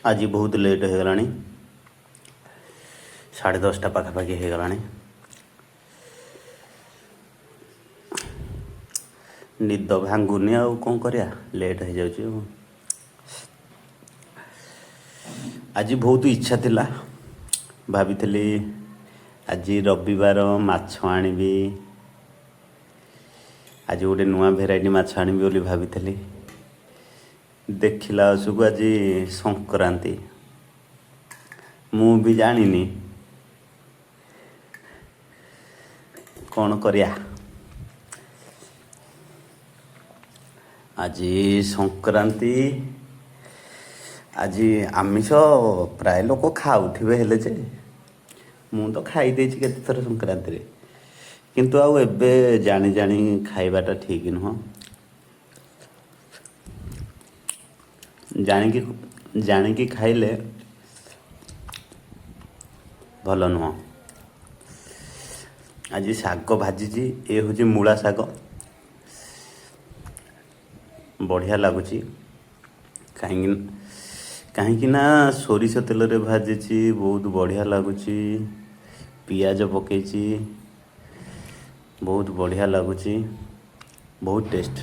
ଆଜି ବହୁତ ଲେଟ୍ ହେଇଗଲାଣି, 10:30 ପାଖାପାଖି ହେଇଗଲାଣି। ନିଦ ଭାଙ୍ଗୁନି, ଆଉ କ'ଣ କରିବା, ଲେଟ୍ ହେଇଯାଉଛି। ଆଉ ଆଜି ବହୁତ ଇଚ୍ଛା ଥିଲା, ଭାବିଥିଲି ଆଜି ରବିବାର, ମାଛ ଆଣିବି, ଆଜି ଗୋଟେ ନୂଆ ଭେରାଇଟି ମାଛ ଆଣିବି ବୋଲି ଭାବିଥିଲି। ଦେଖିଲା ବେଳକୁ ଆଜି ସଂକ୍ରାନ୍ତି, ମୁଁ ବି ଜାଣିନି। କ'ଣ କରିବା? ଆଜି ସଂକ୍ରାନ୍ତି, ଆଜି ଆମିଷ ପ୍ରାୟ ଲୋକ ଖାଉଥିବେ, ହେଲେ ଯେ ମୁଁ ତ ଖାଇ ଦେଇଛି କେତେଥର ସଂକ୍ରାନ୍ତିରେ, କିନ୍ତୁ ଆଉ ଏବେ ଜାଣି ଜାଣି ଖାଇବାଟା ଠିକ୍ ନୁହଁ। ଜାଣିକି ଜାଣିକି ଖାଇଲେ ଭଲ ନୁହଁ। ଆଜି ଶାଗ ଭାଜିଛି, ଏ ହେଉଛି ମୂଳା ଶାଗ, ବଢ଼ିଆ ଲାଗୁଛି। କାହିଁକି ନା ସୋରିଷ ତେଲରେ ଭାଜିଛି, ବହୁତ ବଢ଼ିଆ ଲାଗୁଛି। ପିଆଜ ପକେଇଛି, ବହୁତ ବଢ଼ିଆ ଲାଗୁଛି, ବହୁତ ଟେଷ୍ଟ।